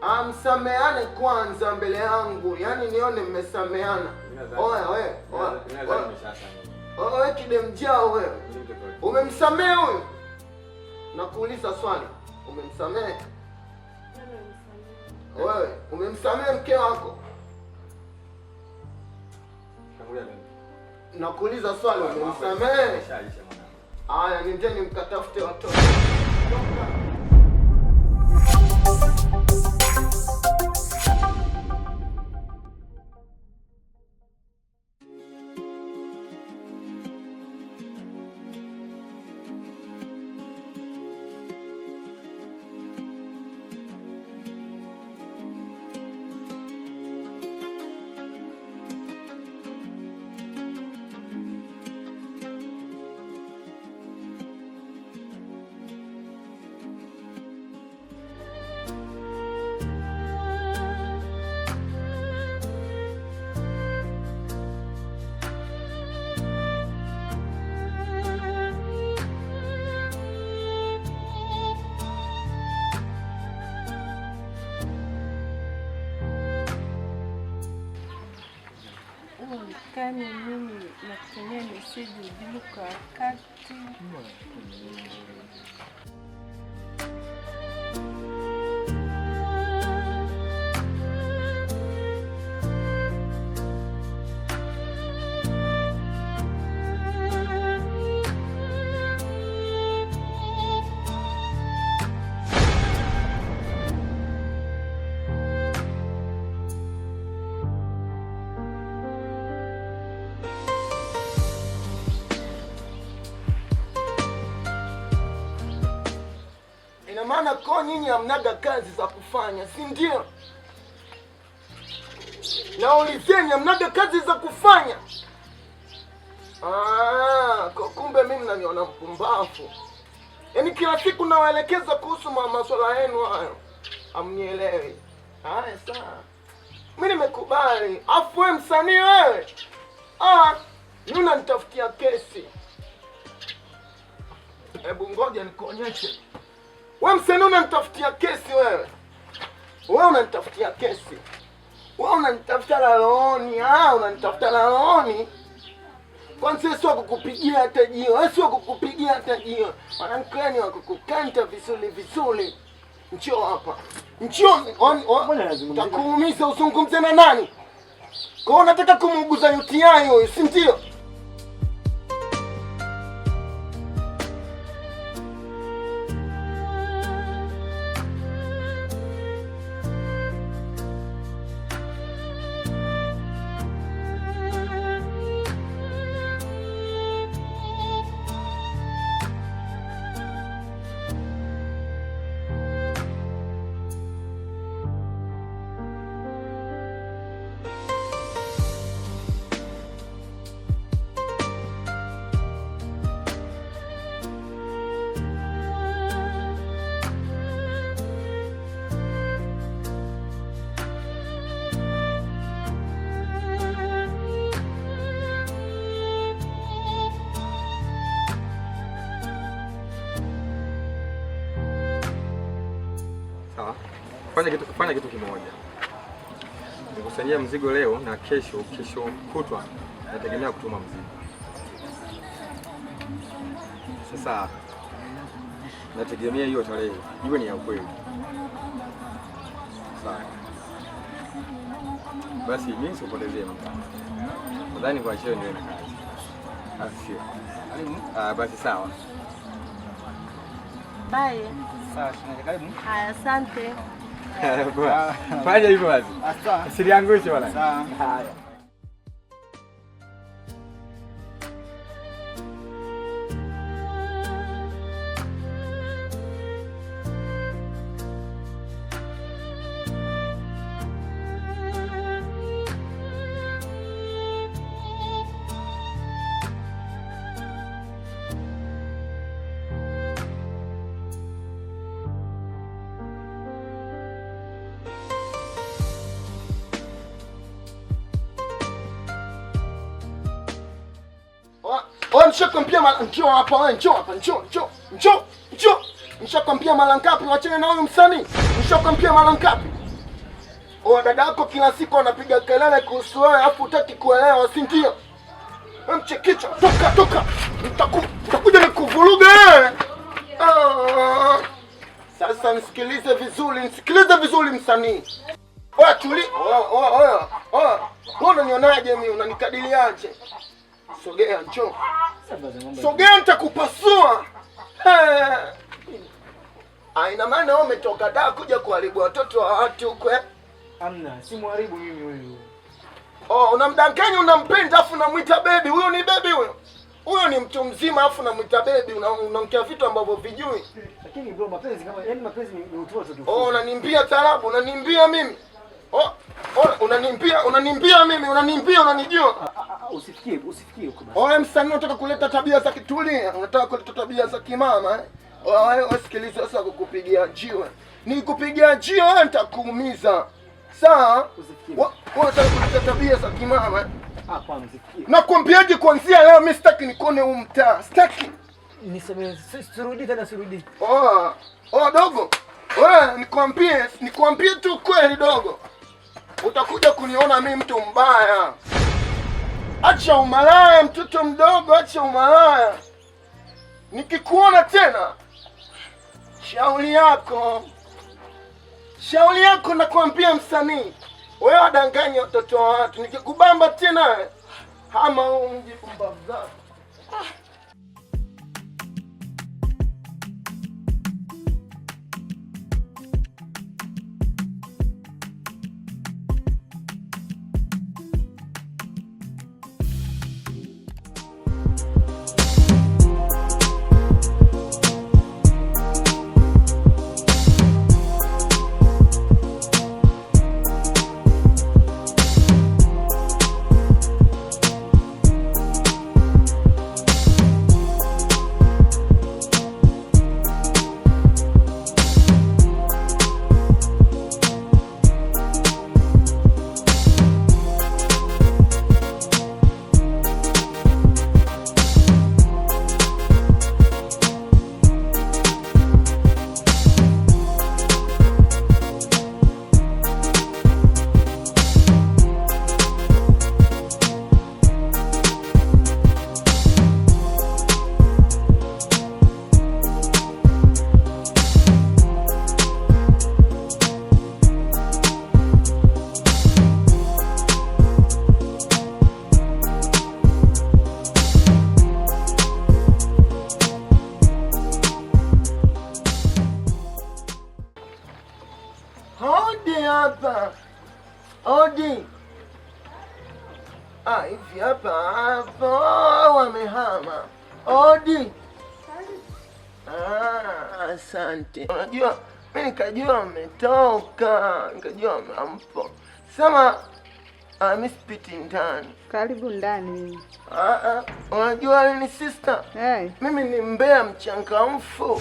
Amsameane kwanza mbele yangu, yaani nione mmesameana. Oya wewe, oya. Oya kidemjao wewe. Umemsamehe huyu? Nakuuliza swali, umemsamehe? Wewe, umemsamehe mke wako? Nakuuliza swali, umemsamehe? Haya, nendeni mkatafute watoto. Kani mimi nakutumia meseji ujibu kwa wakati. Ina maana ko nyinyi hamnaga kazi za kufanya, si ndio? Naulizeni, hamnaga kazi za kufanya? Ah, kumbe mimi mnaniona mpumbavu. Yaani kila siku nawaelekeza kuhusu masuala yenu hayo, hamnielewi. Haya, sawa, mimi nimekubali. Afu wewe msanii wewe, ah, mimi unanitafutia kesi. Hebu ngoja nikuonyeshe. Wewe msanii unanitafutia kesi wewe. Wewe unanitafutia kesi. Wewe unanitafuta la rohoni, ah, unanitafuta la rohoni. Kwanza sio kukupigia hata jiwe, sio kukupigia hata jiwe. Wanankani wa kukukanta vizuri vizuri. Njoo hapa. Njoo, takuumiza uzungumze na nani? Kwa hiyo unataka kumuuguza UTI huyu, si ndio? Sawa. Fanya kitu kimoja. Nikusanyia mzigo leo na kesho, kesho kutwa nategemea kutuma mzigo. Sasa nategemea hiyo tarehe iwe ni ya ukweli. Sawa. Basi mimi sikupotezee muda. Nadhani kwa cheo niwe na kazi. Basi sio. Ah, basi sawa. Bye. Sawa, karibu. Haya, asante. Fanya hivyo basi. Usiniangushe bwana. Sawa. Haya. Wewe nishakwambia mara, njoo hapa wewe, njoo hapa, njoo, njoo, njoo, njoo. Nishakwambia mara ngapi wachane na huyu msanii? Nishakwambia mara ngapi? Oa dadako kila siku anapiga kelele kuhusu wewe afu hutaki kuelewa, si ndio? Wewe mchikicha, toka toka. Nitakuja nikuvuruge wewe. Ah. Sasa nisikilize vizuri, nisikilize vizuri msanii. Oya tuli, oya oya oya. Oya. Wewe unanionaje mimi? Unanikadiliaje? Sogea njoo. Sogea nitakupasua. Ah, ina maana wewe umetoka da kuja kuharibu watoto wa watu huko eh? Amna, si mharibu mimi huyu. Oh, unamdanganya unampenda afu unamwita baby. Huyo ni baby huyo. Huyo ni mtu mzima afu unamwita baby, unaongea vitu ambavyo vijui. Lakini bro, mapenzi kama yani mapenzi ni utoto tu. Oh, unanimbia tarabu, unanimbia mimi. Oh, oh, unanimbia, unanimbia mimi, unanimbia, unanijua. Usifikie, usifikie huko basi. Oh, msanii unataka kuleta tabia za kitulia, unataka kuleta tabia za kimama eh? Oh, wewe sikiliza sasa, kukupigia jiwe. Nikupigia jiwe nitakuumiza. Sawa? Usifikie. Wewe unataka kuleta tabia za kimama eh? Hapana, usifikie. Nakwambiaje kuanzia leo mimi sitaki nikuone huu mtaa. Sitaki. Nisamehe, sirudi tena, sirudi. Oh, oh dogo. Wewe nikwambie, nikwambie tu kweli dogo. Utakuja kuniona mimi mtu mbaya. Acha umalaya mtoto mdogo, acha umalaya. Nikikuona tena shauri yako. Shauri yako nakwambia msanii. Wewe wadanganya watoto wa watu. Nikikubamba tena hama huu mji pumbavu zako. Hodi hapa. Hodi. Ah, hivi hapa hapo wamehama. Hodi. Ah, asante. Unajua mimi nikajua mmetoka, nikajua mpo. Sema mimi sipiti ndani. Karibu ndani. Ah, unajua nini sister? Hey. Mimi ni mbea mchangamfu.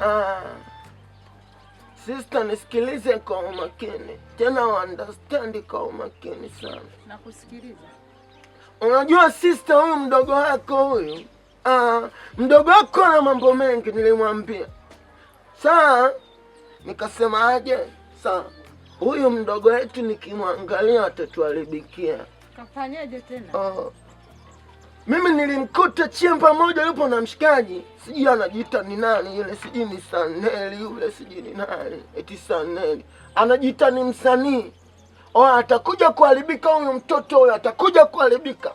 Ah. Sister, nisikilize kwa umakini. Tena understand kwa umakini sana. Nakusikiliza. Unajua sister, huyu mdogo wako huyu, mdogo wako ana mambo mengi nilimwambia. Saa nikasema aje? Saa huyu mdogo wetu nikimwangalia atatuharibikia. Kafanyaje tena? Oh. Mimi nilimkuta chemba moja yupo na mshikaji, sijui anajiita ni nani yule, sijui ni Saneli yule, sijui ni nani, eti Saneli. Anajiita ni msanii. Oh, atakuja kuharibika huyu mtoto huyu, atakuja kuharibika.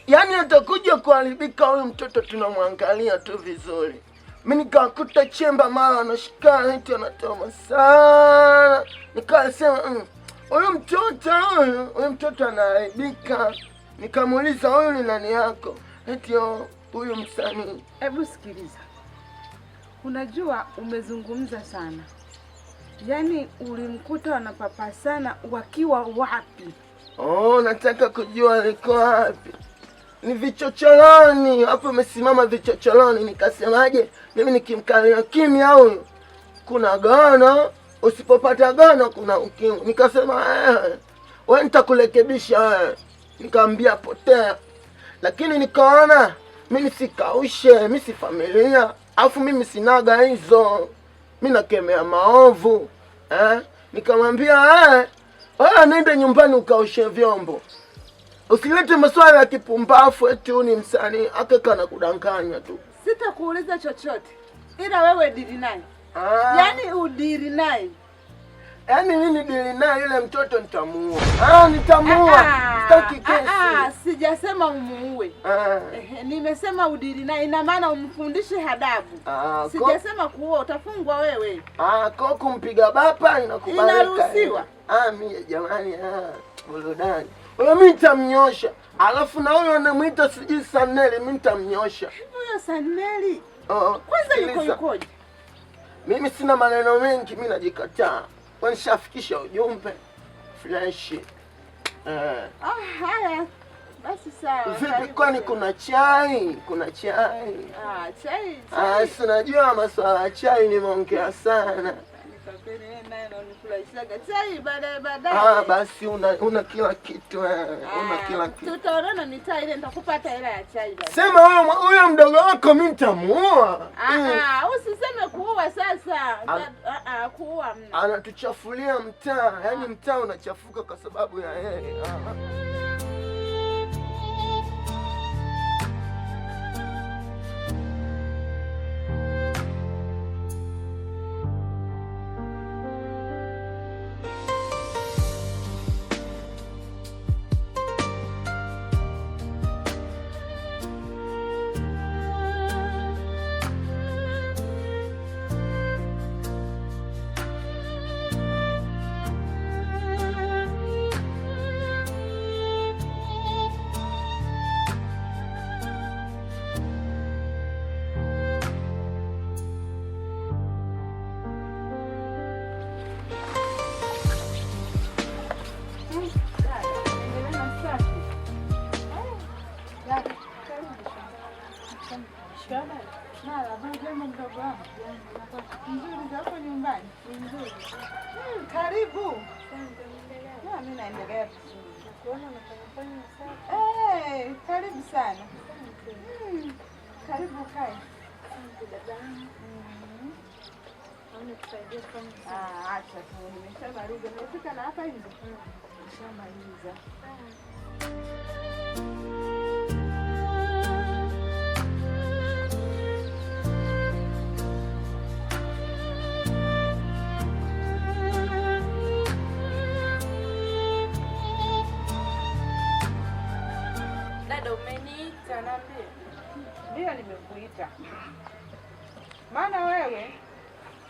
Yaani atakuja kuharibika huyu mtoto, tunamwangalia tu vizuri. Mimi nikakuta chemba mara anashika eti anatoma sana. Nikasema huyu mtoto huyu, huyu mtoto anaharibika. Nikamuuliza huyu ni nani yako? Eti huyu msanii. Hebu sikiliza. Unajua umezungumza sana. Yaani ulimkuta wanapapasana wakiwa wapi? Oh, nataka kujua liko wapi. Ni vichocholoni hapo, imesimama vichocholoni. Nikasemaje, mimi nikimkalia kimya huyu kuna gono, usipopata gono kuna ukimwi. Nikasema wewe nitakurekebisha wewe. Nikamwambia potea, lakini nikaona mimi sikaushe, mimi si familia, afu mimi sinaga hizo, mimi nakemea maovu. Nikamwambia wewe nende nyumbani ukaoshe vyombo, usilete maswala ya kipumbafu eti huyu ni msanii. Akaka na kudanganya tu. Sitakuuliza chochote, ila wewe dili naye. Yaani udili naye. Yaani mimi dili naye yule mtoto nitamuua. Nitamuua. Sitaki kesi. Sijasema umuue. Nimesema udili naye, ina maana umfundishe adabu. Sijasema kuua, utafungwa wewe. Kwa kumpiga bapa inakubalika. Inaruhusiwa. Mimi jamani, burudani. Huyo mimi nitamnyosha. Alafu na huyo anamuita sijui Saneli, mimi nitamnyosha. Huyo Saneli? Kwanza yuko yukoje? Mimi sina maneno mengi, mimi najikataa. Kwani nishafikisha ujumbe fresh. Haya. Basi sawa. Vipi, kwani kuna chai? Kuna chai? Chai, chai. Si unajua masuala ya chai nimeongea sana. Chai baadaye baadaye. Basi una kila kitu wewe. Una kila kitu. Tutaonana mitaa ile, nitakupa hata hela ya chai baadaye. Sema huyo mdogo wako mimi nitamuua. Usiseme kuua sasa. Kuua mna. Anatuchafulia mtaa. Yaani mtaa unachafuka kwa sababu ya yeye. Karibu. Mimi naendelea vizuri. Karibu sana. Karibu kae. Acha tu, nimeshamaliza. Nimefika na hapa hivi. Nimeshamaliza. Dada, umeniita, niambie. Ndio nimekuita. Maana wewe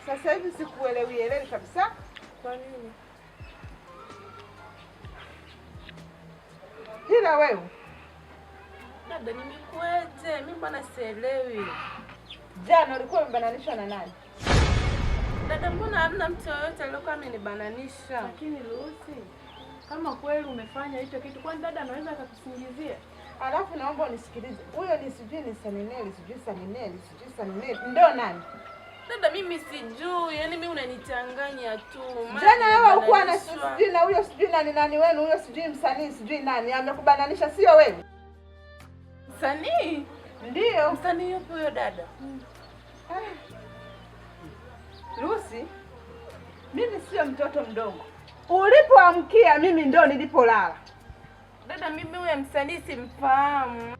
sasa hivi sikuelewi elewi kabisa. Kwa nini? Ila wewe. Dada, nimekuete, mimi mbona sielewi? Jana ulikuwa umebananishwa na nani? Dada, mbona hamna mtu yoyote aliyekuwa amenibananisha? Lakini Lucy, kama kweli umefanya hicho kitu, kwani dada anaweza akakusingizia? Alafu naomba unisikilize. Huyo ni sijui ni Sanineli, sijui Sanineli, sijui Sanineli. Ndio nani? Dada, mimi sijui, yaani mimi unanichanganya tu. Jana wewe ulikuwa na sijui na huyo sijui nani nani wenu, huyo sijui msanii sijui nani, amekubananisha sio wewe? Msanii? Ndio. Msanii yupi huyo dada? Lucy, mimi sio mtoto mdogo. Ulipoamkia mimi ndio nilipolala. Dada, mimi huyo msanii simfahamu.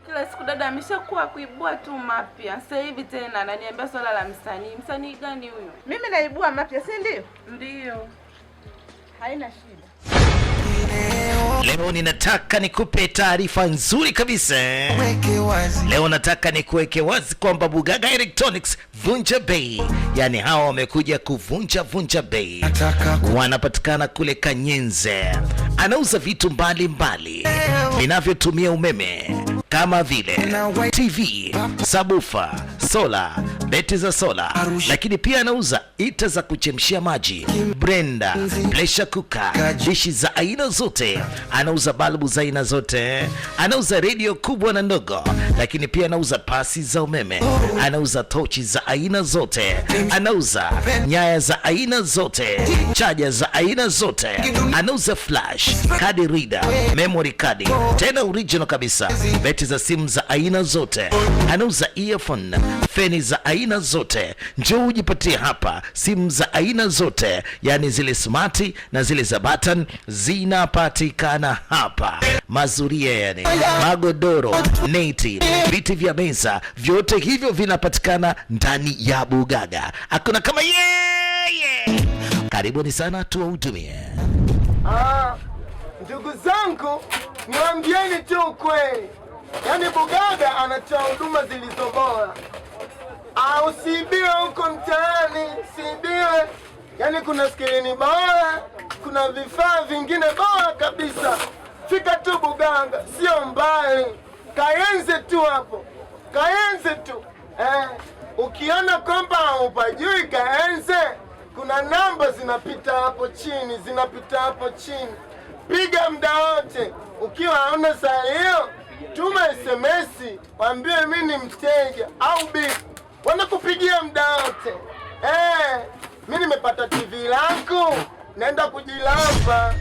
Kila siku dada ameshakuwa kuibua tu mapya. Sasa hivi tena ananiambia swala la msanii. Msanii gani huyo? Mimi naibua mapya, si ndio? Ndio. Haina shida. Leo ninataka nikupe taarifa nzuri kabisa. Leo nataka nikuweke wazi kwamba Bugaga Electronics vunja bei. Yaani hawa wamekuja kuvunja vunja bei. Wanapatikana kule Kanyenze. Anauza vitu mbalimbali vinavyotumia umeme kama vile TV, sabufa, sola, beti za sola, lakini pia anauza ita za kuchemshia maji, blender, pressure cooker, dishi za aina zote, anauza balbu za aina zote, anauza redio kubwa na ndogo, lakini pia anauza pasi za umeme, anauza tochi za aina zote, anauza nyaya za aina zote, chaja za aina zote, anauza flash, card reader, memory card, tena original kabisa, beti za simu za aina zote, anauza earphone, feni za aina zote. Njoo ujipatie hapa simu za aina zote, yani zile smart na zile za button zinapatikana hapa. Mazuria yani, magodoro, neti, viti vya meza, vyote hivyo vinapatikana ndani ya Bugaga. Hakuna kama yeye. Karibuni sana tuwahudumie. Ndugu zangu, niwaambieni tu ukweli, yaani Bugaga anatoa huduma zilizo bora. Usiibiwe huko mtaani, usiibiwe. Yaani kuna skrini bora, kuna vifaa vingine bora kabisa. Fika tu Bugaga, sio mbali, Kayenze tu hapo, Kayenze tu. Ukiona kwamba hupajui Kayenze, kuna namba zinapita hapo chini, zinapita hapo chini. Piga muda wote. Ukiwa hauna salio, tuma SMS, waambie mimi ni mteja au bi, wanakupigia muda wote. Mimi nimepata TV langu, naenda kujilamba.